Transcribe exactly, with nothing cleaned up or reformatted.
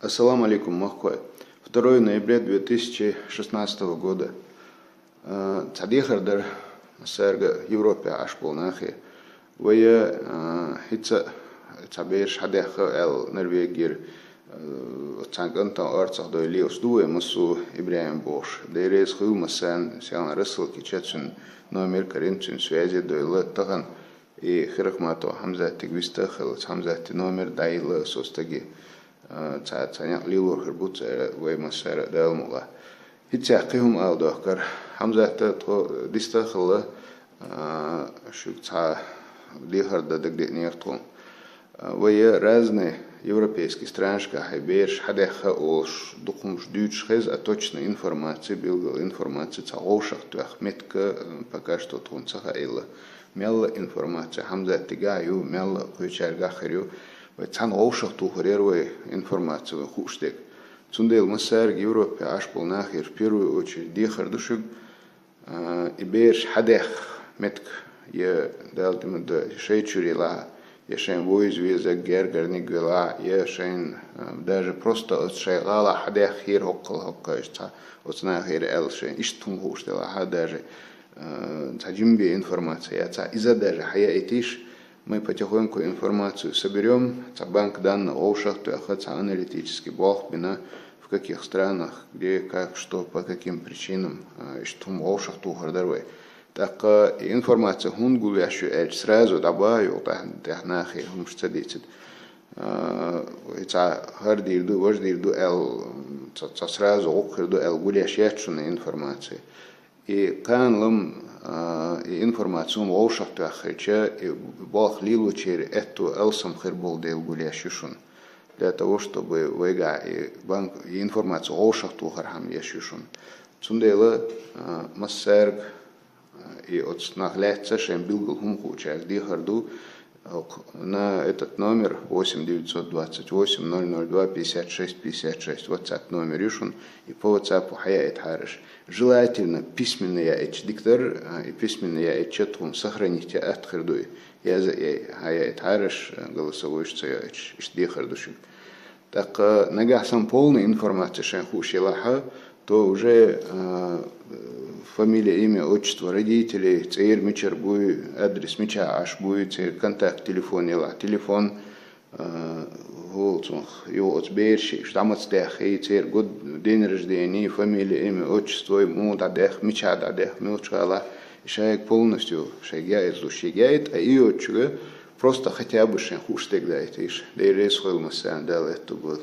Ассаламу алейкум, махкой. Второе ноября две тысячи шестнадцатого года. Э, цхьа дехар дар массаьрга Европе Ӏаш болу нахе. Вай, э, хӀинца цхьа бераш хьадаьхна аьлла Норвегера, э, цхьана кӀантана орцах дойла лелаш ду вай, массо ИбрахӀим бохуш. Дела реза хуьлда массарна, селхан рассылка чу цуьнан номер карийна, цуьнан связе дойла тахана. И Хирахматов Хьамзатига вист а хилла, Хьамзатан номер дӀаелла аса стаге. Э, цхьа, цхьа некъ лелор хир бу цара, вай массара а Дала мукъ лахь. ХӀинца кхин хӀума ала дохкар. Хьамзата тхо диста а хилла, э, шуьга цхьа дехар дан дагадеънера тхуна. Э, вай разные европейские странашкахь бераш хьадаьхна олуш дукха хӀумаш дуьйцуш хеза, а точно информация, билггал информация цхьа вовшах тоьхна меттиг, э, пока что тхуна ца хаийла. Мелла информация Хьамзатигахь ю, мелла кхечаьргахь хир ю. Вай цхьана вовшах тухур яра вай информация, вай хууш дерг. Цундела массаьрга Европе Ӏаш болу нахера в первую очередь дехар ду шуьга, а, и бераш хьадаьхна меттиг, я Дала тӀе ма дойла, шайн чуьра елахь, я шайн вовза везарг гергарниг велахь, я шайн, а, даже просто оцу шайн гӀалахь хьадаьхна хӀара хӀоккхул хӀоккхуш цхьа оцу нахера аьлла шайн иштта хӀума хууш делахь а даже, а, цхьа жима бен информация, я цхьа иза даже хьаяийтийша, мы потихоньку информацию соберём, цхьа банк данных вовшах тоьхна, цхьа аналитический болх бина, в каких странах, где, как, что, по каким причинам, а, иштта хӀума вовшах тухур дара вай. ТӀаккха и информация хӀунда гулъеш ю аьлча, сразу дӀабахьа юха тӀехь-, тӀехь нахе хӀумаш ца дийцича. А, и цхьа хӀара дийр ду, важа дийр ду аьлла, цхьа, цхьа сразу гӀуллакх хир ду аьлла гулъеш яц шуна информация. И кхана-м, а, и информация хӀума вовшах тоьхна хилча, и болх лелочеран аьтто алсам хир болу дела гулъеш ю шуна. Для того, чтобы вайгахь и банк, и информация вовшах тохархьама еш ю шуна. Цундела, а, массаьрга, а, и оцу нах лаьцна шайн билггал хӀума хуучаьрга дехар ду, на этот номер восемь девятьсот двадцать восемь ноль ноль два пятьдесят шесть пятьдесят шесть, WhatsApp номер ю шуна, и по WhatsApp хьаяийтахьара аша. Желательно письменно яийтича дика дара, а, и письменно яийтича тхуна сохранить ян атта хир ду и. Яза а яй, хьаяийтахьара аша, голосовойш ца йоуьйтуш, иштта дехар ду шуьга. ТӀаккха нагахь санна полная информация шайн хууш елахь а, то уже, а, фамилия, имя, отчество родителей, цӀера мичара буй, адрес мичахь Ӏаш буй, церан контакт телефон елахь, телефон, а, хӀула цунах, юха оцу бераши, уьш дӀа маца даьхний, церан год, день рождения, фамилия, имя, отчество, муха дӀадаьхна, мичахь дӀадаьхна, муьлхачу гӀалахь, и шайга полностью, шайга яийта луш, шайга яийта, а и йоцучуьнга просто хотя бы шайн хууш дерг даийтийша. Дела реза хуьлда массарна, Дала аьтто бойла.